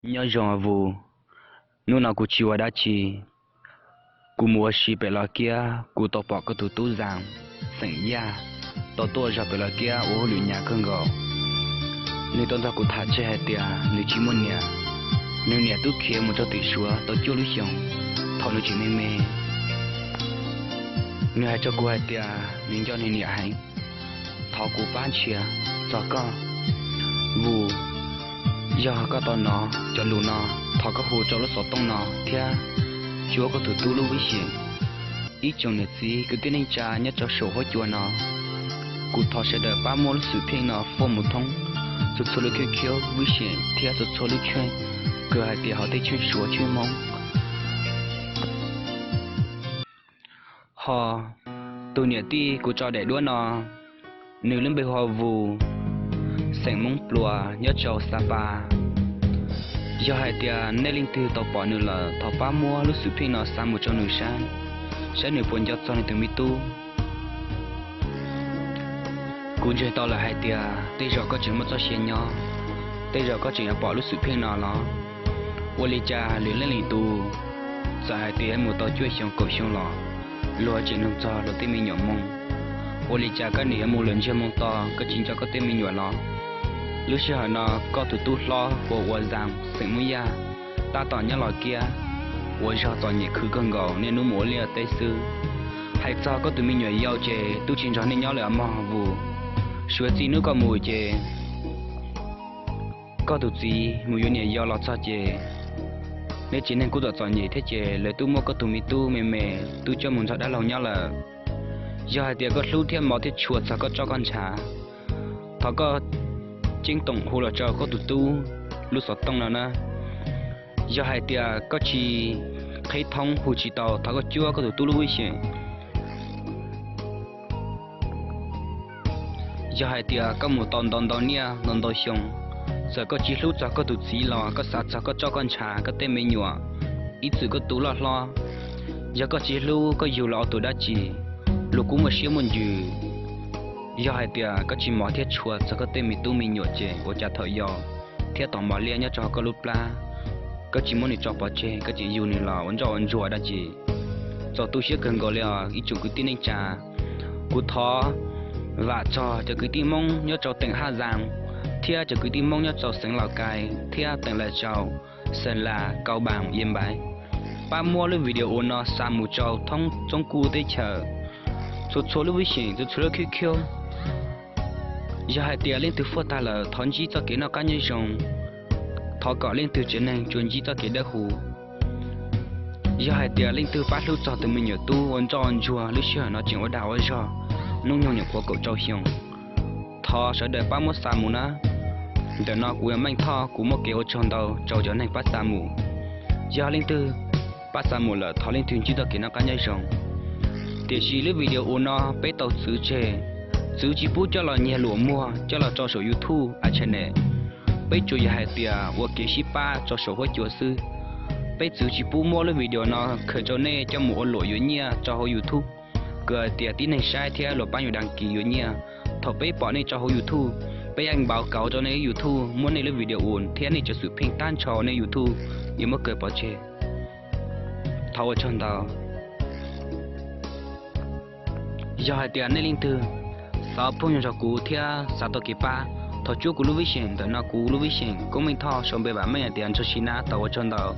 Nyob zoo Vus, hnub no kuv tsis ua dab tsi, kuv mus ua si pem Los Kiab, kuv tau pom koj tus tub Zam, xeem Yaj, tau tuaj zog pem Los Kiab ua hauj lwm hnyav kawg nkaus. Nws tau nrog kuv tham tseg hais tias nws tsis muaj niam, nws niam twb khiav mus rau tim Suav tau cuaj lub xyoos thaum nws tseem me me. Nws hais rau kuv hais tias nws nco nws niam heev. Thov kuv pab nrhiav txog koj, Vus. Yog koj tau hnov cov lus no, thov koj hu rau lub xov tooj no thiab cuab koj tus tub lub vib xyeem. Ib tsoom niam txiv kwv tij neej tsa nyob rau saum huab cua no, kuv thov sawv daws pab muab lub xwm pheej no foj mus thoob txhua txhua lub khib khiab vib xyeem thiab txhua txhua lub tsheej, kawg hais tias hauv tej tsheej Suav tsheej Hmoob. Ho tus niam tij kuv tso daim duab no, nws lub npe hu ua Vus, xeem Hmoob Pluas nyob rau Xa Pas. Yog hais tias nej leej twg tau pom nws lawm, thov pab muab lub xwm pheej no xa mus rau nws saib, saib nws puas nco txog nws tus me tub. Kuv ntseeg tau lawm hais tias tej zaum koj tseem muaj txoj sia nyob, tej zaum koj tseem yuav pom lub xwm pheej no los. Ua li cas lwm leej lwm tus txawm hais tias mus tau cuaj xyoo kaum xyoo los, luag tseem nug txog luag tej me nyuam moo? Ua li cas koj nim yuav mus lawm ntsiag moo to, koj tsis nco koj tej me nyuam los? Lub sij hawm no koj tus tub hlob uas ua Zam xeem Hmoob Yaj, tab tom nyob Los Kiab, ua zog txom nyem khwv kawg nkaus niaj hnub mus ua liaj teb xwb. Hais txog koj tus me nyuam yau ces twb tsis nrog nej nyob lawm mog Vus. Suav txij hnub koj mus ces koj tus txiv mus yuav niam yau los txog ces nej tsev neeg kuj txom txom nyem thiab ces lawv twb muab koj tus me tub me me twb coj mus nrog dab laug nyob lawm. Yog hais tias koj hlub thiab mov thiab tshua txog koj roj koj ntshav, thov koj ceeb toom hu los rau koj tus tub lub xov tooj no na. Yog hais tias koj tsis qhib thoob hu tsis tau, thov koj cuab koj tus tub lub vib xyeem. Yog hais tias koj mus tau ntau ntau niaj ntau ntau xyoo, txawm koj tsis hlub txog koj tus txiv los koj xav txog koj roj koj ntshav koj tej me nyuam, ib txwm koj tus loj hlob. Yog koj tsis hlub koj yug los ua tus dab tsi? Luag kuj muaj siab muaj ntsws. Yog hais tias koj tsis mov thiab tshua txog koj tej me tub me nyuam ces ua cas thaum yau thiab tom mos liab nyob rau hauv koj lub plab, koj tsis muab nws tso pov tseg, koj tseem yug nws los ua ntsoj ua ntsuag dab tsi? Txaus tu siab kawg nkaus li os ib tsoom kwv tij neej tsa. Kuv thov vam txog cov kwv tij Hmoob nyob rau teem Haj Zaas thiab cov kwv tij Hmoob nyob rau xeev Laus Kais thiab teem Las Tsaus, Xeem Las, Kau Npaas, Yia Npais, pab muab lub video no xa mus rau thoob txoob kuj teb chaws, txhua txhua lub vib xyeem, txhua txhua lub khib khiab. Yog hais tias leej twg fuaj tag lawm thov ntsib txoj kev noj qab nyob zoo, thov kom leej twg tsev neeg tsuas ntsib txoj kev dawb huv. Yog hais tias leej twg pab hlub txog tus me nyuam tub ua ntsoj ntsuag lub sij hawm no tseem ua dag ua zog, hnub nyoog nyuam qhuav kaum rau xyoo, thov sawv daws pab muab xa mus na. Ntawm no kuv yog Meej Thoj, kuv muaj kev ua tsaug ntau rau cov neeg pab xa mus. Yog leej twg pab xa mus lawm thov leej twg ntsib txoj kev noj qab nyob zoo. Tiam sis lub video no peb tau txwv tseg, txwv tsis pub coj los nyiag luam muag coj los tso saum YouTube a channel. Peb tsuas yog hais tias ua kev sib pab tso saum huab cua xwb. Peb txwv tsis pub muab lub video no khaws rau nej coj mus ua luam yuav nyiaj rau hauv YouTube, kawg hais tias tib neeg saib thiab luag pab yuav dag kis yuav nyiaj. Thaum peb pom nej tso hauv YouTube, peb yeej npau kauv rau nej YouTube muab nej lub video thiab nej cov xwm pheej tab ntsho nej YouTube yuav muab kaw pov tseg. Thov ua tsaug ntau. Yog hais tias nej leej twg xav phooj ywg nrog kuv thiab xav tau kev pab, thov cuab kuv lub vib xyeem. Ntawm no kuv lub vib xyeem Koob Meej Thoj, sau npe vam meej hais tias Ntsog Sis Nab. Thov ua tsaug ntau.